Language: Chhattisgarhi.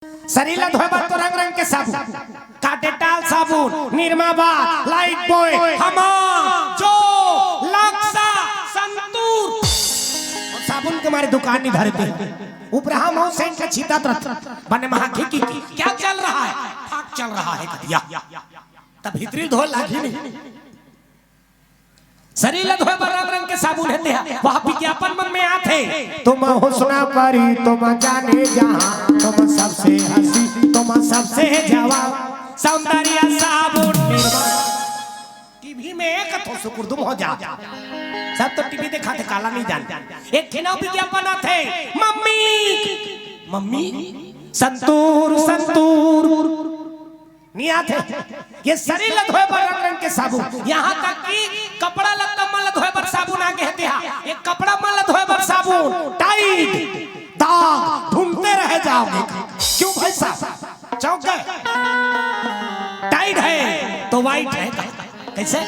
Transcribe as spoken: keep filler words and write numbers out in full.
शरीर ला धोए बर तो रंग रंग के साबुन, का डेटॉल साबुन, निरमा बार, लाइफ बॉय, हमाम, जो, लक्सा, संतूर। साबुन के मारे दुकान नहीं धरे थे। उपराम हो सेंट के छीता तरत। बने महा की, की, की, क्या चल रहा है? फाक चल रहा है कतिया। तब भीतरी धोए लागी नहीं। शरीर ला धोए बर रंग रंग के साबुन हे तेहा। वह विज्ञापन मन में आथे। तुम हुस्ना परी, तुम जाने जहां, तुम सबसे हंसी, तुम सबसे जवान। सौंदर्य साबुन निरमा। टीवी में एक तो सुकुरदुम हो जा। सब तो टीवी दिखाते, काला नहीं जान। एक ठिना विज्ञापन आथे। Mummy, mummy, santoor, santoor. नहीं आथे। ये शरीर ला धोए बर रंग रंग के साबुन, यहाँ तक कि कपड़ा लत्ता मन ला धोए बर साबुन आगे हे तेहा। ये कपड़ा मन ला धोए बर साबुन, टाइड, दाग ढूंढते रह जाओगे। क्यों भाई साहब, चौंक गए? टाइड है तो वाइट है का? कैसे?